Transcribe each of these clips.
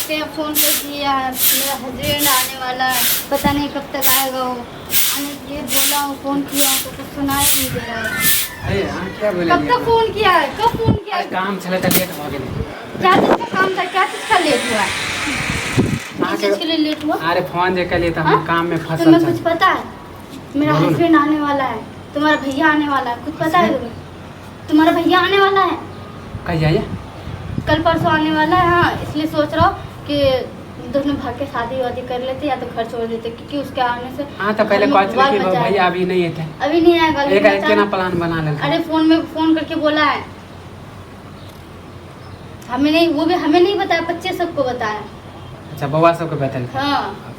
के फोन कर दिया है। मेरा हस्बैंड आने वाला है, पता नहीं कब तक आएगा वो। आने के लिए बोला हूँ, फोन किया हूँ तो कुछ सुनाई नहीं दे रहा है। अरे अहाँ किया बोले? कब तक फोन किया है, कब फोन किया है? काम छलै तऽ लेट भऽ गेलै। क्या चीज का काम था? क्या चीज का लेट हुआ है? किस चीज के लिए लेट हुआ? अरे फोन जे केलियै तऽ हम हाँ? काम में फंसल तुम्हें छल। कुछ पता है? मेरा बोलो ना। हस्बैंड आने वाला है, तुम्हारा भैया आने वाला है, कुछ पता है तुम्हें? तुम्हारा भैया आने वाला है। कहिया ये? कल परसों आने वाला है। हाँ, इसलिए सोच रहा हूँ कि दोनों भाग के शादी वादी कर लेते या तो घर छोड़ देते, क्योंकि उसके आने से अहाँ तऽ पहिले घर में कहै छलै बवाल कि मचा है। भैया अभी नहि एतै। अभी नहीं आएगा, लेकिन एक केना अचानक- प्लान बना लेलकै? अरे फोन में फोन करके बोला है, हमें नहीं, वो भी हमें नहीं बताया, बच्चे सबको बताया। अच्छा, बौआ सबके बतेलकै? हाँ,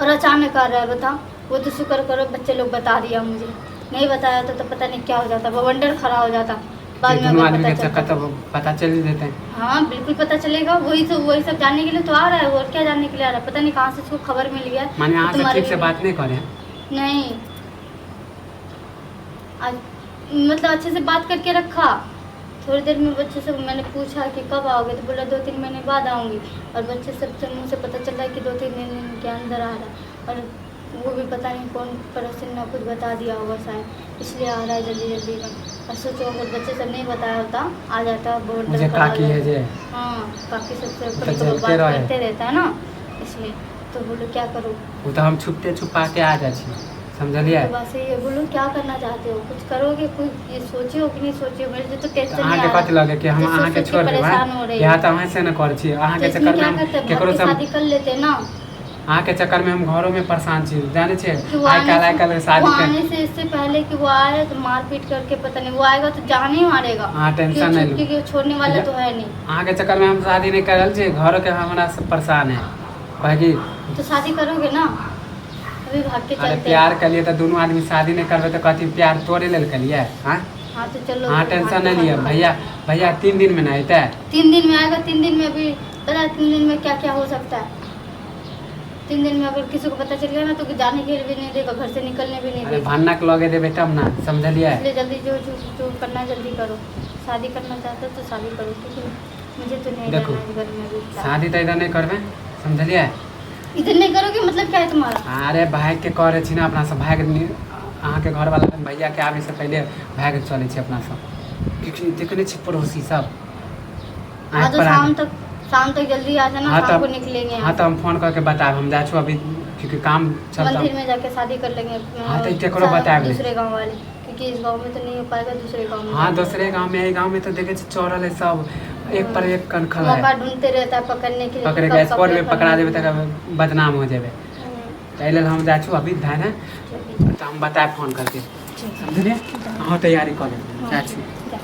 और अचानक आ रहा है, बताओ। वो तो शुक्र करो बच्चे लोग बता दिया, मुझे नहीं बताया तो पता नहीं क्या हो जाता, बवंडर खड़ा हो जाता बाद में दुनू अगर आदमी पता के चक्कर चलता। तऽ पता चलि जेतै। हाँ, बिल्कुल पता चलेगा। वही तो, वही सब जानने के लिए तो आ रहा है वो, और क्या जानने के लिए आ रहा है? पता नहीं कहाँ से उसको खबर मिल गया। माने अहाँ से तुम्हारे ठीक से भी- बात नहीं करे? नहीं, आज मतलब अच्छे से बात करके रखा। थोड़ी देर में बच्चे से मैंने पूछा कि कब आओगे, तो बोला 2-3 महीने बाद आऊँगी। और बच्चे सबसे मुँह से पता चला कि 2-3 दिन के अंदर आ रहा है, और वो भी पता नहीं कौन पड़ोसी ने कुछ बता दिया होगा शायद, इसलिए आ रहा है जल्दी जल्दी में। और सोचो, अगर बच्चे सब नहीं बताया होता, आ जाता बॉर्डर। जे काकी है जे? हाँ, काकी सबसे तो कभी कभी जलते बात रहे। करते रहता है ना, इसलिए तो। बोलो, क्या करूँ? ओ तऽ हम छुपते छुपाते आ जाइ छी, समझलियै? तो बात सही है। बोलो, क्या करना चाहते हो? कुछ करोगे? कुछ ये सोचे हो कि नहीं सोचे हो? मेरे से तो तऽ टेंशन नहीं अहाँके आ रहा। कथी लगे कि हम तो सोच अहाँके सोच के छोड़ देबै? परेशान हो रही बियाह हूँ। तऽ अहाँ से ने करै छी। तो अहाँके इसमें चक्करमे क्या हम करते हैं? केकरो भाग के से शादी कर लेते हैं ना। अहाँके चक्करमे हम घरोमे परेशान छी, जानै छियै? कि वो आइ आने काल्हि आइ से काल्हि वो शादी के आने से इससे पहले कि वो आए तो मारपीट करके, पता नहीं, वो आएगा तो जान ही मारेगा। अहाँ टेंशन क्यों नहीं लू। क्योंकि वो छोड़ने वाला तो है नहीं। अहाँके चक्करमे हम शादी नहि करल छी, घरोके हमरा से परेशान है, कहै कि तो शादी करोगे ना? अभी भाग के अरे चलते हैं। प्यार कलिए तऽ दुनू आदमी शादी नहि करबै तऽ कथी प्यार तोड़े लेल कलिए? हाँ। हाँ, तो चलो अहाँ फिर टेंशन भाग के नहि लिअ। शादी भैया, भैया 3 दिन में ने अयतै? करो। 3 दिन में आएगा। 3 दिन में अभी पता है 3 दिन में क्या क्या हो सकता है? 3 दिन में अगर किसी को पता चल गया ना, तो जाने के लिए भी नहीं देगा, घर से निकलने भी नहीं अरे देगा। भन्नक लगे देबै तब ने, समझलियै? इसलिए जल्दी जो जो जो करना है जल्दी करो। शादी करना चाहते हो तो शादी करो, क्योंकि मुझे तो नहीं देखो, रहना है घर में अभी फिलहाल। शादी तऽ इधर नहि करबै, समझलियै? इधर नहीं करोगे मतलब क्या है तुम्हारा? अरे भागि के करै छी ने अपना सब, भागि अहाँके घरवाला भैयाके आबै से पहिले भागि चलै छी अपना सब, क्योंकि देखने छी पड़ोसी सब हाँ। आँखि तो पर आ शाम तक, शाम तक जल्दी आ जाना। हाँ, शाम तब- को निकलेंगे हाँ। यहाँ। तऽ हम फोन करके बतायब, हम जाइ छी अभी, क्योंकि काम चलता। मंदिर में जाके शादी कर लेंगे। हाँ, तो केकरो बतायब नहीं। दूसरे गांव वाले, क्योंकि इस गांव में तो नहीं हो पाएगा, दूसरे गांव में हाँ, जाके। दोसरे गाँव में, एहि गाँव में तऽ देखै छी चढ़ल है सब, एक पर एक कनखल है। मौका ढूंढते रहता है पकड़ने के लिए। पकड़े कब के स्पॉट पकड़े में पकड़ा फलाना। देबै तऽ बदनाम हो जेबै। हम्म, तऽ एहि लेल हम जाइ छी अभी धान, ठीक है। तऽ हम बतायब फोन करके। ठीक है। समझलियै? अहाँ तैयारी कऽ लेबै, हाँ, जाइ छी। जा।